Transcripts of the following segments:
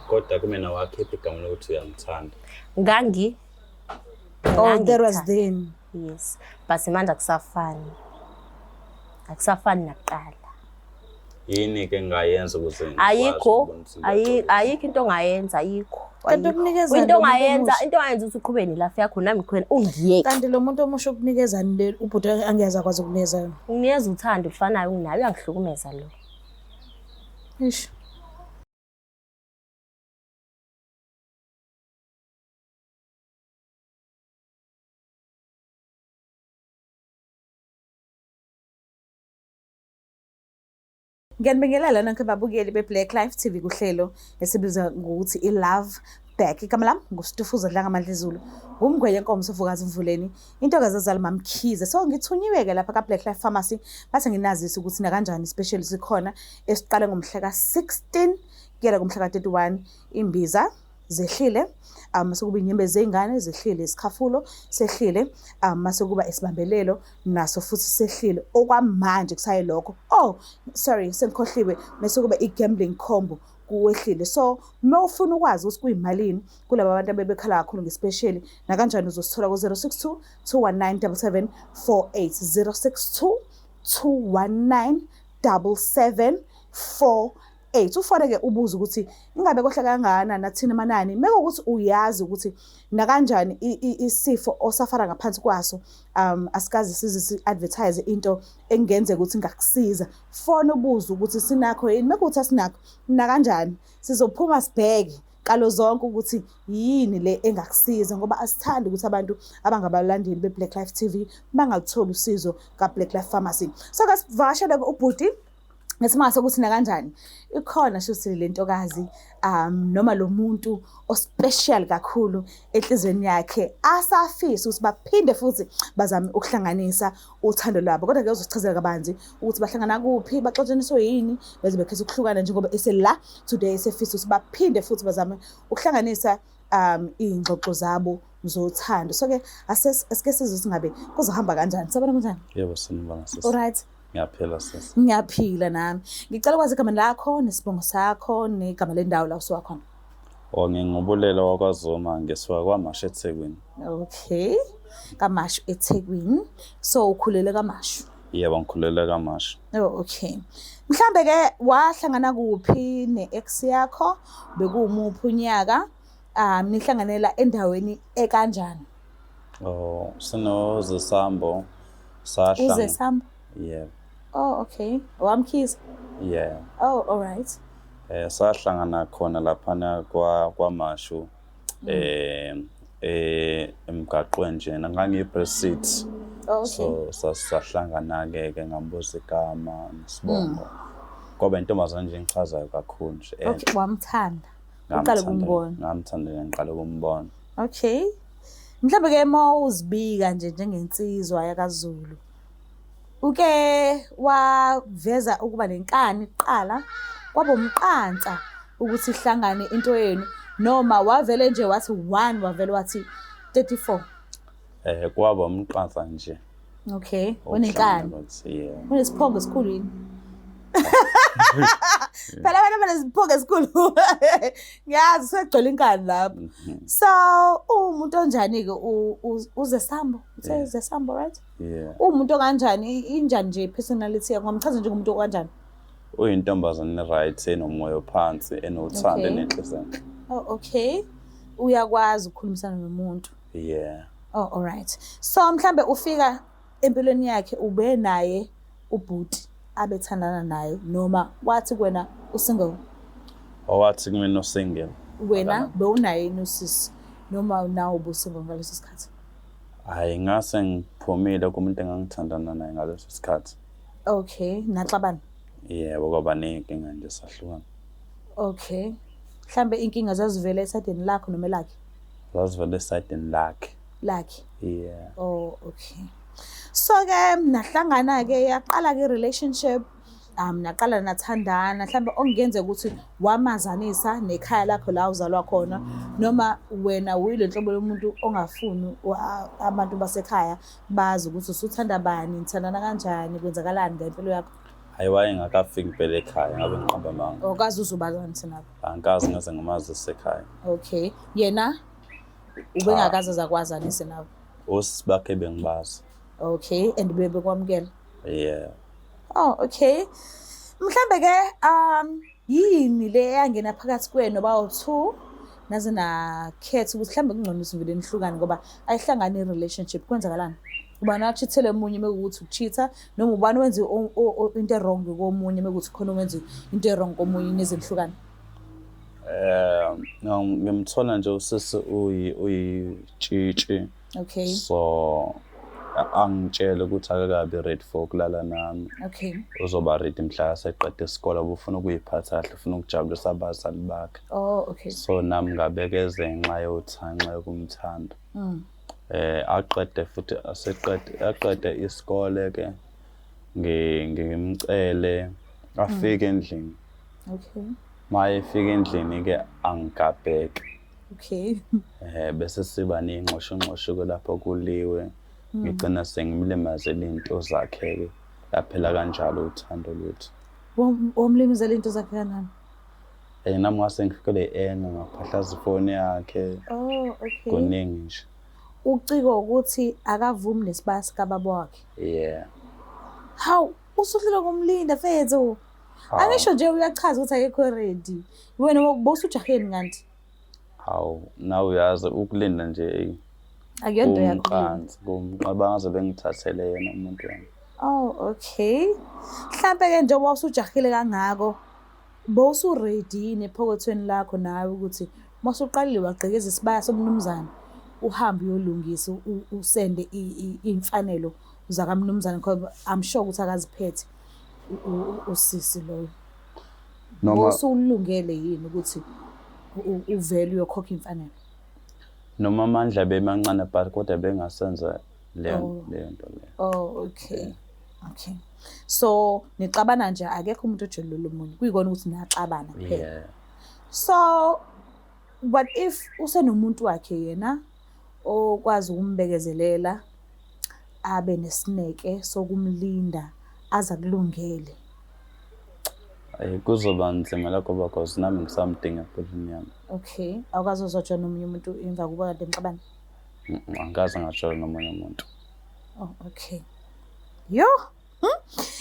Kodwa kumina wakhipha igama lokuthi uyangithanda. Ngangi Oh, that was ngangithanda. then. Yes. But manje akusafani. Akusafani nakuqala. Yini ke engayenza ukuze ngikwazi Ayikho, ukubona ukuthi ngiyaxolisa? ayikho into ongayenza, ayikho. Kanti Ayikho. ukunikezani Into lo muntu ongayenza, omusha? into ongayenza ukuthi uqhubeke nelife yakho nami ngiqhubeke ungiyeke. Kanti lo muntu omusha ukunikezani le ubhuti angeze akwazi ukunikeza yona? Unginikeza uthando olufanayo nginayo, uyangihlukumeza lo. Eish. Ngiyanibingelela nonke babukeli be-Black Life TV kuhlelo esibiza ngokuthi i-Love Back. Igama lami nguStufuza Dlangamandla Zulu, ngumngwenya enkomo sovukazi mvuleni, intokazi ezala MaMkhize. So ngithunyiwe-ke lapha ka-Black Life Pharmacy, bathi nginazise ukuthi nakanjani special sikhona esiqale ngomhla ka-16 kuyela kumhla ka-31. Imbiza zehlile, mase kuba inyembezi zey'ngane zehlile, isikhafulo sehlile, mase kuba isibambelelo naso futhi sehlile. Okwamanje kusayilokho. Oh, sorry, sengikhohliwe, mase kuba i-gambling combo kuwehlile. So uma ufuna ukwazi ukuthi kuyimalini kulaba bantu abebekhala kakhulu ngespesheli, nakanjani uzosithola ku-062 219 7748, 062 219 7748. Ufone-ke ubuze ukuthi ingabe kohle kangakanani, athini amanani. Mekuwukuthi uyazi ukuthi nakanjani isifo osafara ngaphansi kwaso, asikaze size si-advertise into engenzeka ukuthi ingakusiza. Fona ubuze ukuthi sinakho yini. Mekuwukuthi asinakho, nakanjani sizophuma sibheke kalo zonke ukuthi yini le engakusiza, ngoba asithandi ukuthi abantu abangabalandeli be-Black Life TV bangalutholi usizo ka-Black Life Pharmacy. So ke sivakashele ubhuti ngesimanga sokuthi nakanjani ikhona shuthi le ntokazi, noma lo muntu ospecial kakhulu enhlizweni yakhe, asafisa ukuthi baphinde futhi bazame ukuhlanganisa uthando lwabo. Kodwa ke uzosichazela kabanzi ukuthi bahlangana kuphi, baxotshaniswe yini beze bekhetha ukuhlukana, njengoba esela today esefisa ukuthi baphinde futhi bazame ukuhlanganisa iy'ngxoxo zabo zothando. So ke asike sizwe singabe kuzohamba kanjani. Sabona kunjani? Yebo, sanibona sisi. Alright. Ngiyaphila sisi. Ngiyaphila nami. Ngicela ukwazi igama lakho nesibongo sakho negama lendawo la usuka khona. Oh, nginguBulela wakwaZuma, ngisuka kwaMashu eThekwini. Okay. KaMashu eThekwini. So ukhulele kaMashu? Yebo, ngikhulele kaMashu. Oh, okay. Mhlambe ke wahlangana kuphi ne-ex yakho? Bekuwumuphi unyaka? Nihlanganela endaweni ekanjani? Oh, sinoZesambo sahlangana. UZesambo? Yebo. Oh, okay. WaMkhize? Yeah. Oh, all right. Sahlangana khona laphana kwa kwaMashu emgaqweni nje, ngangiyi-Brexit. Oh, okay. So sahlangana ke ke ngambuza igama nesibongo. Kwaba intombazane nje engichazayo kakhulu nje. Okay, wamthanda. Uqale ukumbona. Ngamthanda, ngiqale ukumbona. Okay. Mhlawumbe ke uma uzibika nje njengensizwa yakaZulu, uke waveza ukuba nenkani kuqala, kwaba umqansa ukuthi ihlangane into yenu, noma wavele nje wathi 1, wavele wathi 34? Kwaba umqansa nje. Okay, unenkani. Yeah. Unesiphongo esikhulu yini? Phela abantu abanesiphongo esikhulu ngiyazi usegcwele inkani lapho. So uwumuntu onjani-ke uZesambo? Uthe Zesambo, right? Yeah. Uwumuntu okanjani? Injani nje personality yakho? Ngamchaza njengomuntu okanjani? Uyintombazane right, enomoya ophansi, enothando, enenhliziyo enhle. Oh, okay. Uyakwazi ukukhulumisana nomuntu? Yeah. Oh, all right. So mhlambe ufika empilweni yakhe ube naye ubhuti abethandana naye, noma wathi kuwena usingle? Owathi kumina usingle. Wena bewunaye yini usisi, noma nawe ubusingle ngaleso sikhathi? Hayi, ngase ngiphumile kumuntu engangithandana naye ngaleso sikhathi. Okay, naxabana? Yebo, kwaba ney'nkinga nje sahlukana. Okay. Mhlambe inkinga zazivela esayidini lakho noma elakhe? Zazivela esayidini lakhe. Lakhe? Yeah. Oh, okay. So ke nahlangana ke, yaqala ke relationship, naqala nathandana, mhlambe okungenzeka ukuthi wamazanisa nekhaya lakho la uzalwa khona, noma wena uyile nhlobo yomuntu ongafuni abantu basekhaya bazi ukuthi usuthanda bani, nithandana kanjani, kwenzakalani ngempilo yakho? Hayi, wayengakafiki impela ekhaya, ngabe ngiqamba amanga. Awukazi uzubazanise nabo? Angikaze ngaze ngimazise ekhaya. Okay. Yena ubengakaze azakwazanise nabo? Osisi bakhe bengibazi. Okay, and bebekwamukela? Yeah. Oh, okay. Mhlambe ke yini le eyangena phakathi kwenu bawu-two naze nakhetha ukuthi mhlambe kungcono ukuthi vele nihlukane ngoba ayihlangani i-relationship, kwenzakalani? Ubani achithele omunye mekuwukuthi ukuchitha noma ubani wenze into e-wrong komunye mekuwukuthi khona owenze into e-wrong komunye nize nihlukane? Ngimthola nje usisi uyitshitshi. Okay. So angitshele ukuthi akakabi ready for ukulala nami. Okay. Uzoba ready mhla aseqeda isikole, ufuna ukuyiphatha kahle, ufuna ukujabulisa abazali bakhe. Oh, okay. So nami ngabekeza ngenxa yothando, yokumthanda. Aqede futhi aseqede, aqede isikole ke ngimcele afike endlini. Okay. Maye efika endlini ke angigabheke. Okay. Bese siba ney'nxoshonxosho lapho kuliwe. Ngigcina sengimlimazela iy'nto zakhe ke. Laphela kanjalo uthando lwethu. Wamlimazela iy'nto zakhe kanjani? Nami ngase ngifikele enga ngaphahlaza ifoni yakhe. Oh, okay. Kuningi nje. Uciko ukuthi akavumi nesibaya sikababa wakhe. Yeah. Hawu, usuhlule kumlinda mfethu. Angisho nje uyachaza ukuthi akekho ready. Wena bosujaheni kanti? Hawu, nawe uyazi ukulinda nje akuyonto yakho. Kumqansi, kumqabangaze bengithathele yena umuntu wami. Oh, okay. Mhlambe ke njengoba usujahile kangako, bowusu ready yini ephokothweni lakho nawe ukuthi masuqalile wagqekeza isibaya somnumzane uhambe uyolungisa usende imfanelo zakamnumzane, ngoba I'm sure ukuthi akaziphethe usisi loyo. Noma bowusulungele yini ukuthi uvele uyokhokha imfanelo? Noma amandla bemancane but kodwa bengasenza leyo leyo nto leyo. Oh, okay. Okay. So nixabana nje, akekho umuntu ojwayele omunye. Kuyikona ukuthi niyaxabana kuphela. Yeah. So what if usenomuntu wakhe yena okwazi ukumbekezelela abe nesineke sokumlinda aze akulungele? Kuzoba nzima lokho because nami ngisamdinga empilweni yami. Okay. Awukaze uzojwa nomunye umuntu emva kokuba kade nixabana? Angikaze ngajwayela nomunye umuntu. Oh, okay. Yo.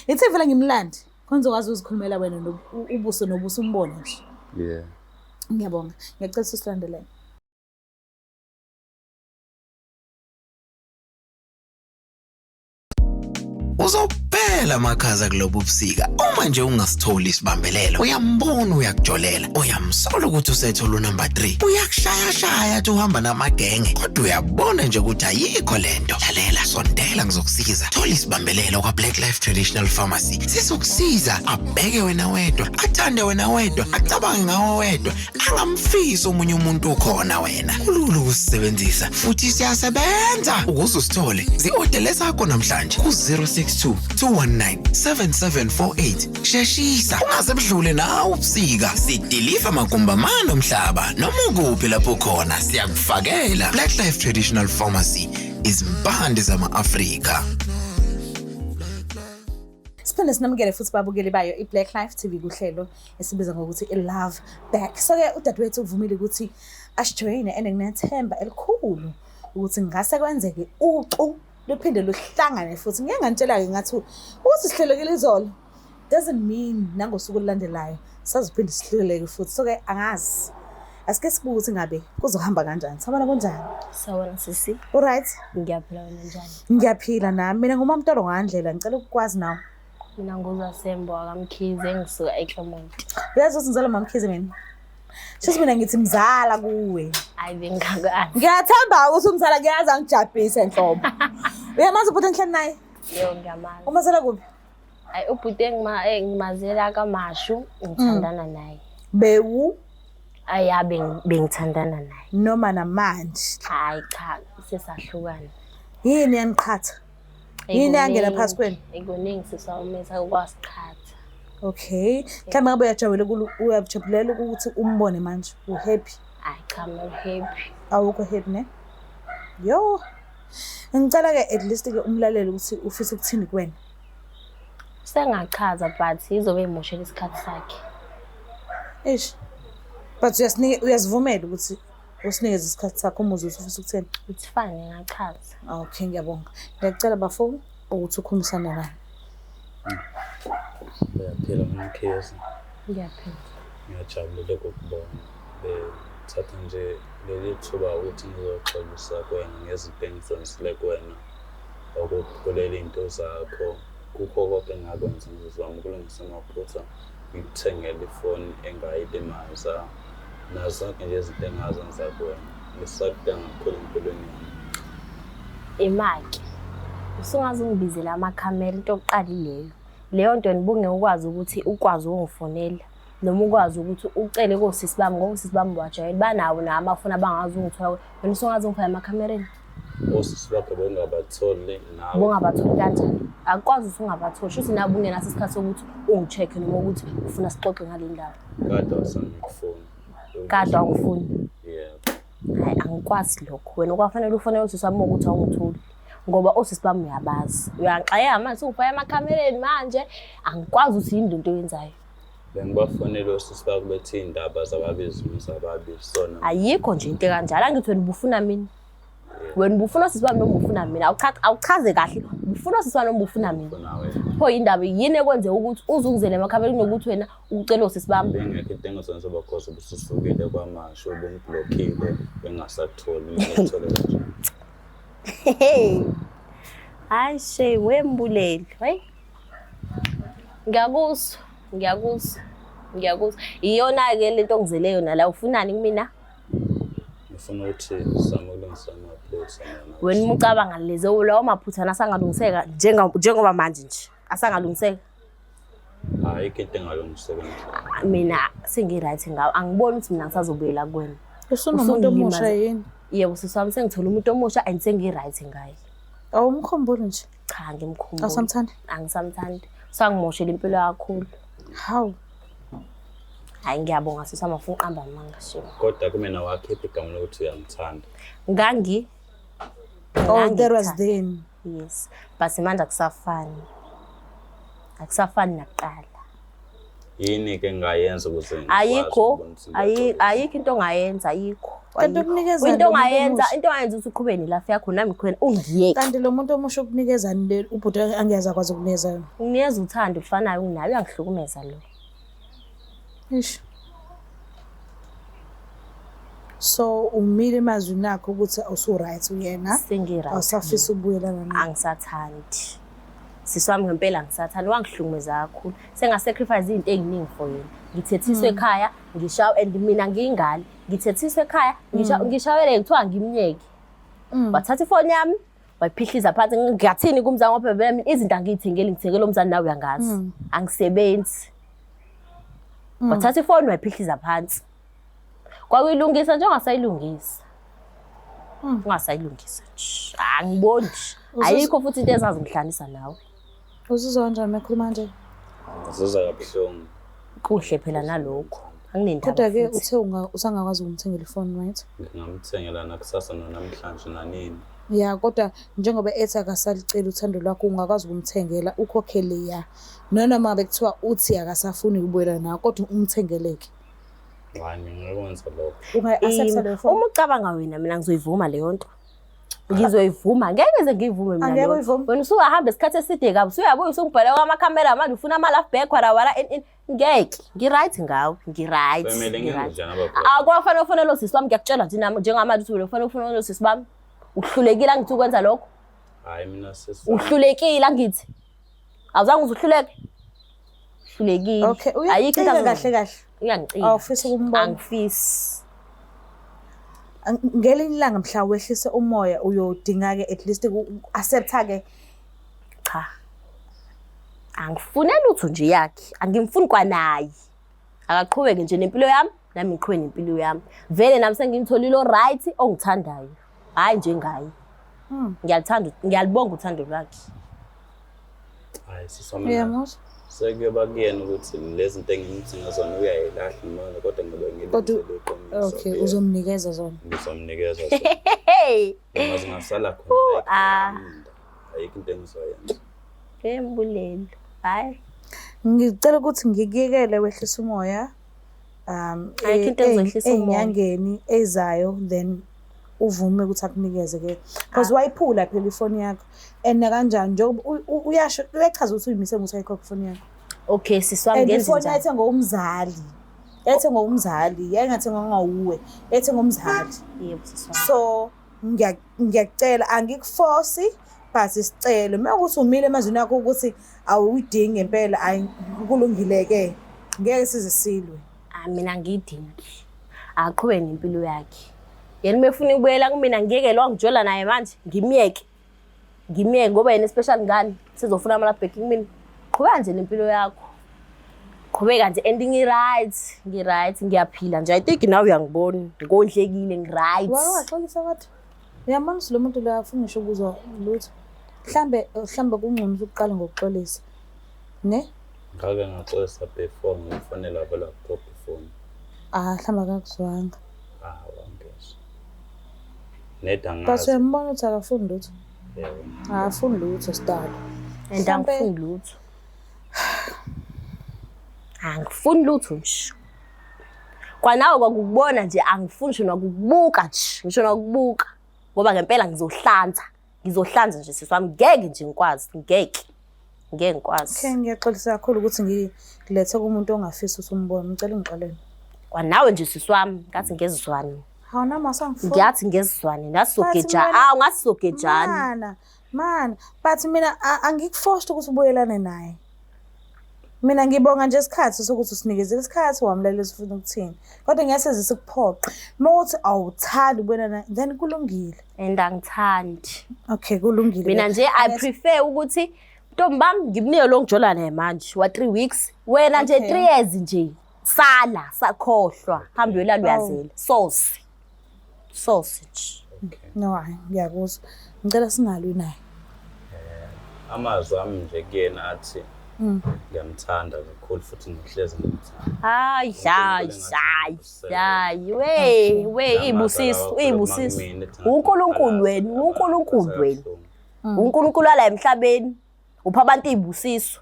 Ithe vele ngimlandi. Khona uzokwazi ukuzikhulumela wena ubuso nobuso umbone nje. Yeah. Ngiyabonga. Ngiyacela usilandelele. Uzophela amakhaza kulobu busika uma nje ungasitholi isibambelelo. Uyambona uyakujolela, uyamsola ukuthi usethola unumber 3, uyakushayashaya athi uhamba namagenge, kodwa uyabona nje ukuthi ayikho lento. Lalela, sondela ngizokusiza. Thola isibambelelo kwa Black Life Traditional Pharmacy. Sizokusiza abheke wena wedwa, athande wena wedwa, acabange ngawe wedwa, angamfisi omunye umuntu ukhona wena. Kulula ukusisebenzisa futhi siyasebenza. Ukuze usithole, zi-odele sakho namhlanje ku-062 219 7748. Sheshisa, ungaze budlule nawe ubusika. Sidiliva magumbamane omhlaba noma ukuphi lapho khona, siyakufakela. Black Life Traditional Pharmacy, izimpande zama-Afrika. Siphinde sinamukele futhi babukeli bayo i-Black Life TV kuhlelo esibiza ngokuthi i-Love Back. So-ke udadewethu uvumile ukuthi asijoyine and nginethemba elikhulu ukuthi ngase kwenzeke ucu luphinde luhlangane futhi. Ngike nganitshela-ke ngathi ukuthi sihlelekile izolo doesn't mean nangosuku olulandelayo sazophinde sihleleke futhi. So-ke angazi, asike sibuke ukuthi ngabe kuzohamba kanjani. Sawubona, kunjani? Sawubona sisi. Uright? Ngiyaphila, wena njani? Ngiyaphila nami. Mina nguMamtolo Ngandlela, ngicela ukukwazi nawe. Mina nguZasembo wakaMkhize, ngisuka eClermont. Uyazi ukuthi ngizalwa MaMkhize mina? Shuthi mina ngithi mzala kuwe. Hayi, bengingakwazi. Ngiyathemba ukuthi umzala kuyazi angijabhise nhlobo. Uyamazi ubhuti engihleli naye? Yebo, ngiyamazi. Umazela kuphi? Hayi, ubhuti engimazela kaMashu, ngithandana naye. Bewu? Aya, bengithandana naye. Noma namanje? Hayi cha, sesahlukana. Yini yaniqhatha? Yini yangena phakathi kwenu? Ekuningi sisawumitha kwasiqhatha. Okay. Mhlawumbe ngabe uyajabula, uyajabulela ukuthi umbone manje, uhappy? Hayi cha, I'm not happy. Awukho happy ne? Yo. Ngicela ke at least ke umlaleli ukuthi ufisa ukuthini kuwena. Usengachaza but izobe imoshela isikhathi sakhe. Eish. But uyasinike uyasivumela ukuthi usinikeze isikhathi sakho umuzwe ukuthi ufisa ukuthini. It's fine ngingachaza. Okay, ngiyabonga. Ngiyacela bafo ukuthi ukhulumisane naye. Uyaphila MaMkhize. Ngiyaphila. Ngiyajabula ukukubona. Bethatha nje leli thuba ukuthi ngizoxolisa kuwena ngezinto engizenzile kuwena. Ukuphulela iy'nto zakho. Kukho konke engakwenza ngizozama ukulungisa amaphutha. Ngikuthengele ifoni engayilimaza. Nazo zonke nje izinto engazenza kuwena. Ngisakudinga kakhulu empilweni yami. Imaki. Usungaze ungibizele amakhamera into yokuqala ileyo. Leyo nto wena ubungeke ukwazi ukuthi ukwazi ukungifonela noma ukwazi ukuthi ucele kosisi bami ngoba osisi bami bajwayele banawo nawo amafoni abangazi ungithola. Wena usungaze ungifake emakhamereni. Osisi bakho bengabatholi nawe. Ubungabatholi kanjani? Akukwazi ukuthi ungabatholi. Shuthi nawe ubungenaso isikhathi sokuthi ungi-check-e noma ukuthi ufuna sixoxe ngale ndaba. Kade wasangifuni. Kade awungifuni. Yebo. Hhayi angikwazi lokho. Wena kwafanele ufonele usisi wami ukuthi awungitholi. Ngoba osisi bami uyabazi. Uyangixakeka manje sewufake emakhamereni manje. Angikwazi ukuthi yini lento oyenzayo. Bengibafonela osisi bakho bethi iy'ndaba zababizi zababizi sona. Ayikho nje into ekanjalo. Angithi wena ubufuna mina. Wena ubufuna osisi bami noma ubufuna mina? Awuchaze kahle. Ubufuna osisi bami noma ubufuna mina? Ngifuna wena. Pho indaba yini ekwenze ukuthi uze ungizele emakhamereni kunokuthi wena ucele osisi bami? Bengekho into engizoyenza bakhoze ubususukile kwamasho ubungiblockile bengingasakutholi mina ngikuthole kanjani. Hayi shame wembuleli. Hayi. Ngiyakuzwa, ngiyakuzwa, ngiyakuzwa. Iyona-ke lento ongizele yona la ufunani kumina? Ngifuna ukuthi sizame ukulungisa amaphutha mina. Wena uma ucabanga lezi lawo maphutha nasangalungiseka njengoba manje nje asangalungiseka. Ayikho into engalungiseka nje. Mina sengi-right ngawo angiboni ukuthi mina ngisazobuyela kuwena. Usunomuntu omusha Usungilimaze. yini? Yebo sisi wami sengithole umuntu omusha and sengi-right ngaye. Awumkhumbuli nje. Cha ngimkhumbula. Awusamthandi? Angisamthandi. Usangimoshela impilo kakhulu. Hawu. Hayi ngiyabonga sisi wami afuna uqamba amanga shame. Kodwa kumina wakhipha igama lokuthi uyangithanda. Ngangi Oh, that was ngangikuthanda. then. Yes. But manje akusafani. Akusafani nakuqala. Yini-ke engingayenza ukuze ngikwazi Ayikho, ukubona ukuthi ngiyaxolisa? ayikho into ongayenza, ayikho. Kanti Ayikho. ukunikezani Into lo muntu ongayenza, omusha? into ongayenza ukuthi uqhubeke nelife yakho nami ngikhona ungiyeke. Kanti lo muntu omusha ukunikezani le ubhuti angeze akwazi ukunikeza yona. Unginikeza uthando olufanayo unginalo uyangihlukumeza lo. Eish. So umile emazwini akho ukuthi usu-right uyena. Sengi-right. Awusafisi ukubuyelana naye. Angisathandi. Sisi wami ngempela angisathandi, wangihlukumeza kakhulu. Senga-sacrifice izinto ey'ningi for yena. Ngithethiswe ekhaya, ngishawe and mina ngiyingane. Ngithethiswe ekhaya, ngishawele kuthiwa ngimyeke. Wathatha ifoni yami, wayiphihliza phansi. Ngingathini kumzali ngoba phela mina izinto angiyithengeli, ngithengele umzali nawe uyangazi. Angisebenzi. Wathatha ifoni wayiphihliza phansi. Kwakuyilungisa nje ungasayilungisa. Ungasayilungisa nje. Angiboni nje. Ayikho futhi into ezazingihlanisa nawe. Uzizwa kanjani uma ekhuluma kanje? Ngizizwa kabuhlungu. Kuhle phela nalokho. Anginendaba Kodwa-ke futhi. uthe usangakwazi ukumthengela ifoni, right? Ngingamthengela nakusasa nanamhlanje nanini. Ya, kodwa njengoba ethi akasaliceli uthando lwakho ungakwazi ukumthengela ukhokhele ya. Nanoma ngabe kuthiwa uthi akasafuni ukubuyela nawe kodwa umthengeleke. Hayi ngingakwenza lokho. Ungayi-accept-a leyo phone? Uma ucabanga wena mina ngizoyivuma leyo nto. Ngizoyivuma, ngeke ngize ngiyivume mina Angeke leyo nto. uyivume? Wena usungahamba isikhathi eside kabi, usuyabuya usungibhaleka kwamakhamera manje ufuna ama-love back wara wara in. Ngeke, ngi-right ngawe, ngi-right. Kumele ngi-right. ngenze njani ababheka? Akwafanele ufonele osisi wami, ngiyakutshela nje nami njengamanje ukuthi wena ufanele ufonele osisi bami. Uhlulekile angithi ukwenza lokho? Hayi mina sisi. wami. Uhlulekile angithi. Awuzange uze uhluleke? Uhlulekile. Okay, Ayikho into uyacika kahle kahle. Uyangicika. Awufisi ukumbona? Angifisi. Ngelinye ilanga mhla wehlise umoya uyodinga-ke at least ku-accept-a-ke. Cha. Angifune lutho nje yakhe. Angimfuni kwanaye. Akaqhubeke nje nempilo yami, nami ngiqhubeke nempilo yami. Vele nami sengimtholile o-right ongithandayo. Hhayi njengaye. Ngiyalithanda, ngiyalibonga uthando lwakhe. Hayi sisi wami. Uyamuzwa? Sekuyoba kuyena ukuthi lezi zinto engimthenga zona uyayilahla noma kodwa ngibe Kodwa ngilenzele iqiniso. okay, kuyena. uzomnikeza zona. Ngizomnikeza zona. Hey! Noma zingasala khona la ah. ekhaya, ayikho into engizoyenza. Embulelo. Bye. Ngicela ukuthi ngikuyekele wehlise umoya. Ayikho into ezohlisa umoya. Ey'nyangeni ezayo, then uvume ukuthi akunikeze ke, because wayiphula phela ifoni yakho, and nakanjani njengoba uyasho, uyachaza ukuthi uyimise ngokuthi ayikhokhe ifoni yakho. Okay, sisi wami, And ngenze ifoni njani? yayithengwa umzali, yayithengwa umzali, yayingathengwa ngawuwe, yayithengwa umzali. Yebo, sisi wami. So ngiyakucela, angikufosi, but isicelo, uma ukuthi umile emazwini akho ukuthi awuyidingi ngempela, ayi, kulungile-ke, ngeke size silwe. Ah, mina ngiyidingi. Aqhubeke nempilo yakhe. Yena uma efuna ukubuyela kumina, ngiyeke lo angijola naye manje, ngimyeke. Ngimyeke ngoba yena especially ngani sizofuna ama-love kumina. Qhubeka nje nempilo yakho. Qhubeka nje, and ngi-right, ngi-right, ngiyaphila nje. I think nawe uyangibona, ngondlekile, ngi-right. Wake waxolisa kodwa? Uyambona ukuthi lo muntu lo akafuni ngisho ukuzwa lutho. Mhlambe kungcono ukuthi uqale ngokuxolisa. Ne? Ngake ngaxolisa before ngimfonela, vele wakudropha ifoni. Ah, mhlawumbe akakuzwanga. Ah, wangezwa. Ned But angazi. uyambona ukuthi akafuni lutho. Yebo. Akafuni lutho, sidalo. And angifuni lutho. Angifuni lutho nje. Kwanawe kwakukubona nje, angifuni ngisho nokukubuka nje, ngisho nokubuka. Ngoba ngempela ngizohlanza. Ngizohlanza nje, sisi wami, ngeke nje ngikwazi, ngeke. Ngeke ngikwazi. Okay, ngiyaxolisa kakhulu ukuthi ngikulethe kumuntu ongafisi ukuthi umbone. Ngicela ungixolele. Kwanawe nje, sisi wami, ngathi ngezizwane. Hawu, nami asangifuni. Ngiyathi ngezizwane, nathi sogeja. Ah, ngathi sogejana. Mana, mana. But mina angikuforced ukuthi ubuyelane naye. Mina ngibonga nje isikhathi sokuthi usinikezile isikhathi, wamlalela ufuna ukuthini. Kodwa ngiyaseze sikuphoqe. Uma uthi awuthandi ukubuyelana, then kulungile. And angithandi. Okay, kulungile. Mina nje I prefer ukuthi ntombi bami ngimnike lo ngijola naye manje wa 3 weeks. Wena nje 3 years nje. Sala, sakhohlwa. Hamba uyolala uyazela. Sauce. Sauce nje. Okay. No, hayi, ngiyakuzwa. Ngicela singalwi naye. Amazwi ami nje kuyena athi ngiyamthanda kakhulu futhi ngihlezi ngimthanda. Hayi, hayi, hayi, hayi, we, we, ibusiso, ibusiso. uNkulunkulu wena, uNkulunkulu wena. uNkulunkulu ala emhlabeni. Upha abantu izibusiso.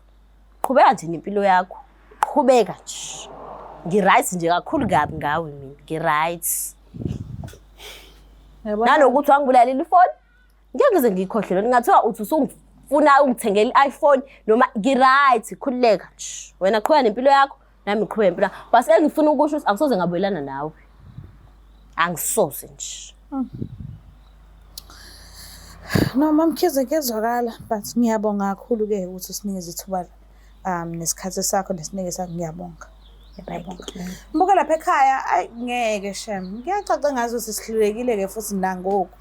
Qhubeka nje nempilo yakho. Qhubeka nje. Ngi-right nje kakhulu kabi ngawe mina. Ngi-right. Uyabona? Nanokuthi wangibulalela ifoni, ngeke ngize ngiyikhohlwe lento. Ngathiwa uthi usungifuna ungithengela i-iPhone noma, ngi-right, khululeka nje. Wena qhubeka nempilo yakho, nami ngiqhubeke nempilo yami. But engifuna ukusho ukuthi angisoze ngabuyelana nawe. Angisoze nje. No, Mamkhize, kuyezwakala, but ngiyabonga kakhulu-ke ukuthi usinikeze ithuba nesikhathi sakho nesineke sakho, ngiyabonga. Ngiyabonga. Mbuka lapha ekhaya, ayi ngeke shem. Kuyacaca ngazi ukuthi sihlulekile-ke futhi nangoku.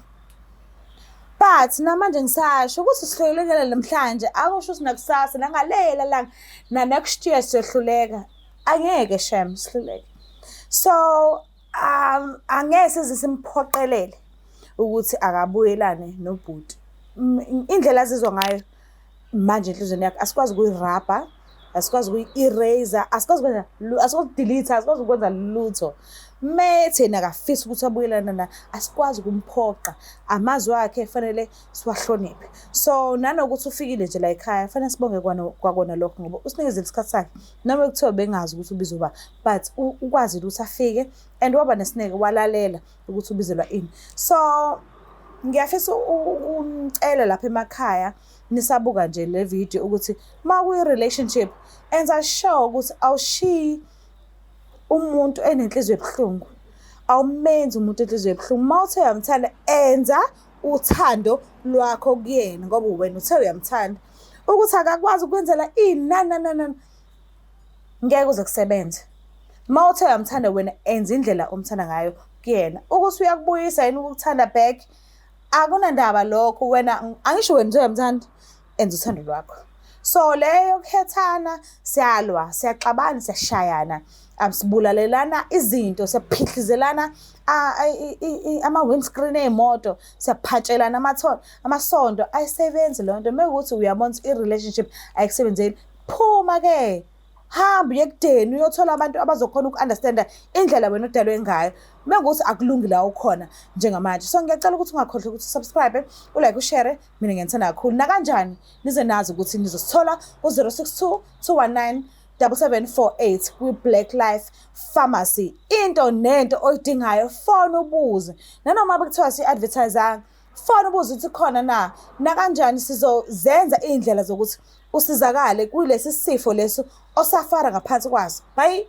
But namanje ngisasho ukuthi sihlulekile namhlanje, akusho ukuthi nakusasa, nangalela langa, na next year siyohluleka. Angeke shem sihluleke. So angeke size simphoqelele ukuthi akabuyelane nobhuti. Indlela azizwa ngayo manje enhliziyweni yakhe asikwazi ukuyirabha, asikwazi ukuyi-erase, asikwazi ukwenza, asikwazi ukudelete, asikwazi ukwenza lutho. Methe yena akafisi ukuthi abuyelane na, asikwazi ukumphoqa. Amazwi akhe fanele siwahloniphe. So nanokuthi ufikile nje la ekhaya, fanele sibonge kwakona lokho, ngoba usinikezile isikhathi sakhe. Noma kuthiwa bengazi ukuthi ubizwa uba, but ukwazile ukuthi afike and waba nesineke, walalela ukuthi ubizelwa ini. So ngiyafisa ukunicela lapha emakhaya nisabuka nje le video ukuthi uma kuyi-relationship, enza sure ukuthi awushiyi umuntu enenhliziyo ebuhlungu, awumenzi umuntu enhliziyo ebuhlungu. Uma uthe uyamthanda, enza uthando lwakho kuyena, ngoba wena uthe uyamthanda. Ukuthi akakwazi ukwenzela ini nani nani nani, nani, ngeke uze kusebenze. Uma uthe uyamthanda wena, enza indlela omthanda ngayo kuyena. Ukuthi uyakubuyisa yini ukukuthanda back, akunandaba lokho. Wena angisho wena uthe uyamthanda, enza uthando lwakho. So leyo yokukhethana, siyalwa, siyaxabana, siyashayana, sibulalelana izinto, siyaphihlizelana ama-windscreen ey'moto, siyaphatshelana amasondo. Ayisebenzi leyo nto. Uma kuwukuthi uyabona ukuthi i-relationship ayikusebenzeli, phuma-ke. Hamba uye ekudeni uyothola abantu abazokhona uku-understanda indlela wena odalwe ngayo. Mengukuthi akulungi la ukhona njengamanje. So ngiyacela ukuthi ungakhohlwa ukuthi usubscribe, ulike, ushare. Mina ngiyanithanda kakhulu. Nakanjani nize nazi ukuthi nizosithola ku-062 219 7748 kwi-Black Life Pharmacy. Into nento oyidingayo fona ubuze. Nanoma bekuthiwa si-advertise fona ubuze ukuthi khona na. Nakanjani sizozenza iy'ndlela zokuthi usizakale kulesi sifo leso osafara ngaphansi kwaso. Bye.